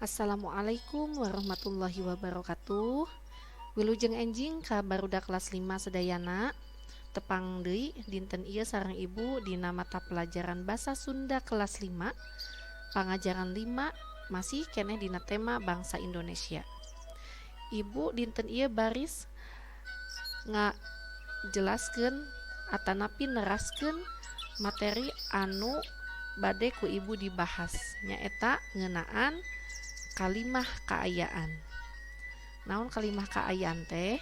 Assalamualaikum warahmatullahi wabarakatuh. Wilujeng enjing ka barudak kelas 5 sadayana. Tepang deui dinten ieu sareng Ibu dina mata pelajaran Basa Sunda kelas 5, pangajaran 5, masih keneh dina tema bangsa Indonesia. Ibu dinten ieu baris ngajelaskeun atanapi neraskeun materi anu bade ku Ibu dibahas, nyaeta ngeunaan kalimah kaayaan. Naon kalimah kaayaan teh?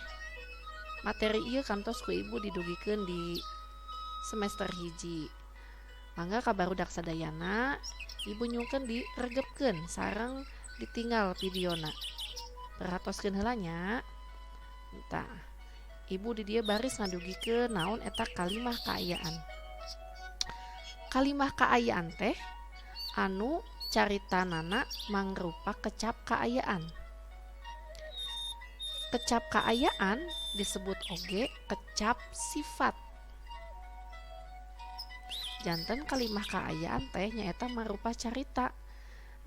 Materi ieu kantos ku Ibu didugikeun di semester 1. Mangga ka barudak sadayana, Ibu nyuhunkeun diregepkeun sareng ditinggal videona. Perhatoskeun heula nya. Tah, Ibu di dieu baris ngadugikeun naon eta kalimah kaayaan. Kalimah kaayaan teh anu caritanana mangrupa kecap kaayaan. Kecap kaayaan disebut oge kecap sifat. Janten kalimah kaayaan teh nyaeta marupa carita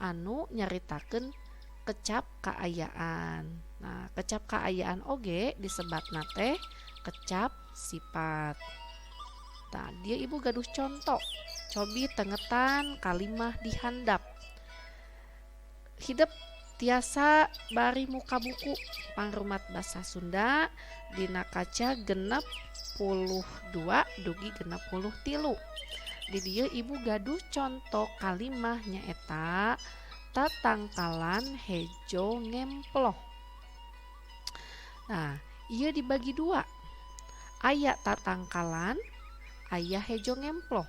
anu nyaritakeun kecap kaayaan. Nah, kecap kaayaan oge disebatna teh kecap sifat. Tah, dieu Ibu gaduh conto. Cobi tengetan kalimah di handap. Hidep tiasa bari muka buku Pangrumat Basa Sunda dina kaca 62 dugi 63. Di dieu Ibu gaduh conto kalimah, nyaeta tatangkalan hejo ngemploh. Nah, ieu dibagi dua. Aya tatangkalan, aya hejo ngemploh.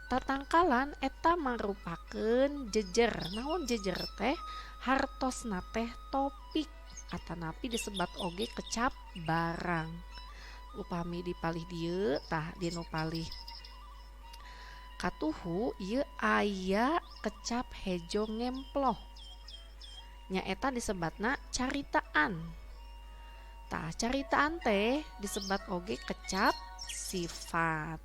Tatangkalan eta mangrupakeun jejer. Naon jejer teh? Hartosna teh topik atanapi disebat oge kecap barang. Upami dipalih dieu, tah, dinu palih katuhu ieu aya kecap hejo ngemploh, nyaeta disebatna caritaan. Tah, caritaan teh disebat oge kecap sifat.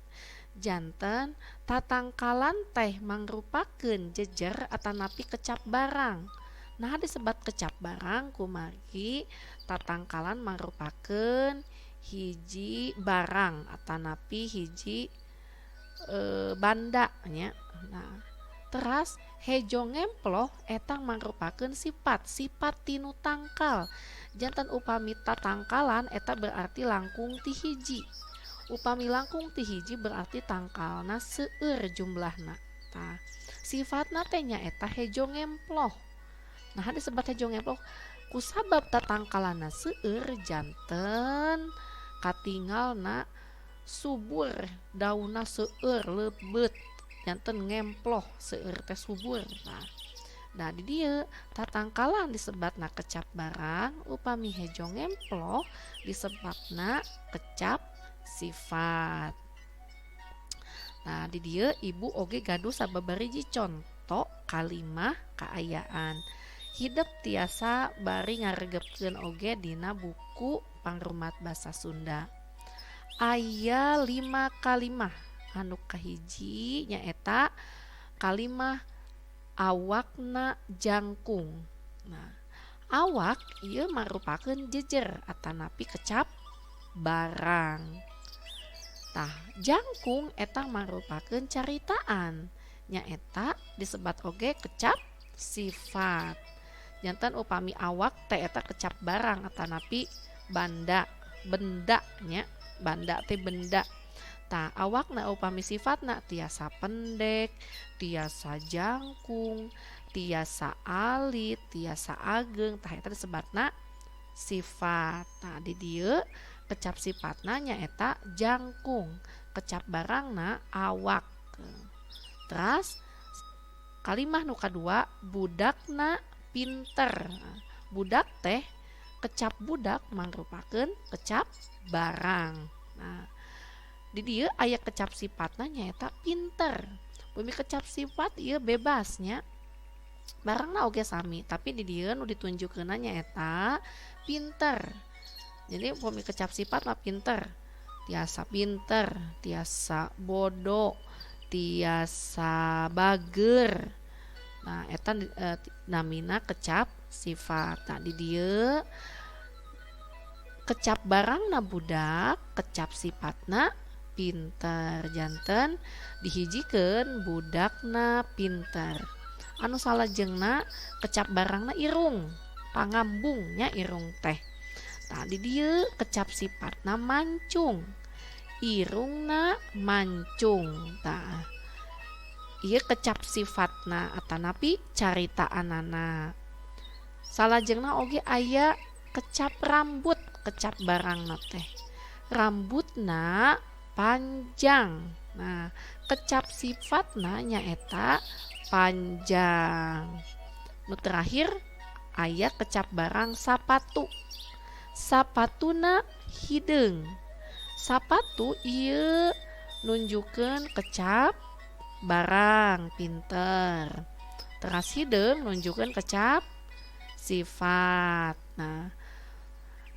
Janten tatangkalan teh mangrupakeun jejer atanapi kecap barang. Nah, disebat kecap barang kumargi tatangkalan mangrupakeun hiji barang atanapi hiji banda nya. Nah, teras hejo ngemploh eta mangrupakeun sifat, sifat tinu tangkal. Janten upami tatangkalan eta berarti langkung ti hiji. Upami langkung ti hiji berarti tangkalna seueur jumlahna. Tah, sifatna teh nyaeta hejo ngemploh. Nah, disebat hejo ngemploh kusabab tatangkalanna seueur, janten katingalna subur, daunna seueur leubet, janten ngemploh, seueur teh subur. Nah, di dieu tatangkalan disebatna kecap barang, upami hejo ngemploh disebatna kecap sifat. Nah, di dieu Ibu oge gaduh sababariji conto kalimah kaayaan. Hidep tiasa bari ngaregepkeun oge dina buku Pangrumat Basa Sunda. Aya 5 kalimah. Anu kahiji nyaeta kalimah awakna jangkung. Nah, awak ieu marupakeun jejer atanapi kecap barang. Tah, jangkung eta marupakeun caritaan, nyaeta disebat oge kecap sifat. Janten upami awak teh eta kecap barang atanapi banda, benda nya, banda teh benda. Tah, awakna upami sifatna tiasa pendek, tiasa jangkung, tiasa alit, tiasa ageng. Tah, eta disebatna sifat. Nah, di dieu kecap sifatna nyaeta jangkung, kecap barangna awak. Teras kalimah nu kadua, budakna pinter. Budak teh kecap budak mangrupakeun kecap barang. Nah, di dieu aya kecap sifatna, nyaeta pinter. Upami kecap sifat ieu bebasnya, barangna oge sami, tapi di dieu nu ditunjukkeunna nyaeta pinter. Jadi upami kecap sifat mah pinter, tiasa pinter, tiasa bodoh, tiasa bager. Nah, eta namina kecap sifat. Nah, di dieu kecap barangna budak, kecap sifatna pinter. Janten dihijikeun budakna pinter. Anu salajengna kecap barangna irung, pangambungnya irung teh. Tah, di dieu kecap sifatna mancung, irungna mancung. Tah, ieu kecap sifatna atanapi caritaanana. Salajengna oge aya kecap rambut, kecap barangna teh rambutna panjang. Nah, kecap sifatna nyaeta panjang. Nu terakhir aya kecap barang sapatu, sapatuna hideung. Sapatu ieu nunjukkeun kecap barang pinter, teras hideung nunjukkeun kecap sifat. Nah,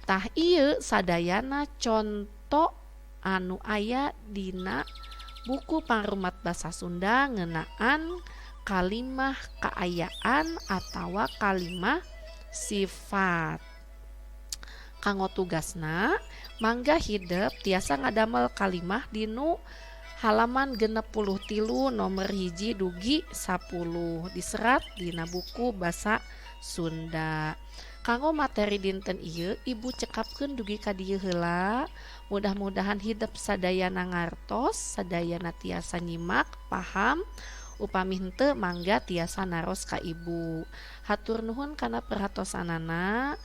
tah ieu sadayana conto anu aya dina buku Pangrumat Basa Sunda ngeunaan kalimah kaayaan atawa kalimah sifat. Kanggo tugasna, mangga hidep tiasa ngadamel kalimah dinu halaman 63 nomor 1 dugi 10 diserat dina buku Basa Sunda. Kanggo materi dinten ieu Ibu cekapkeun dugi ka dieu heula. Mudah-mudahan hidep sadayana ngartos, sadayana tiasa nyimak, paham. Upami henteu, mangga tiasa naros ka Ibu. Hatur nuhun kana perhatosanana.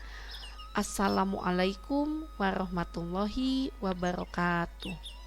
Assalamualaikum warahmatullahi wabarakatuh.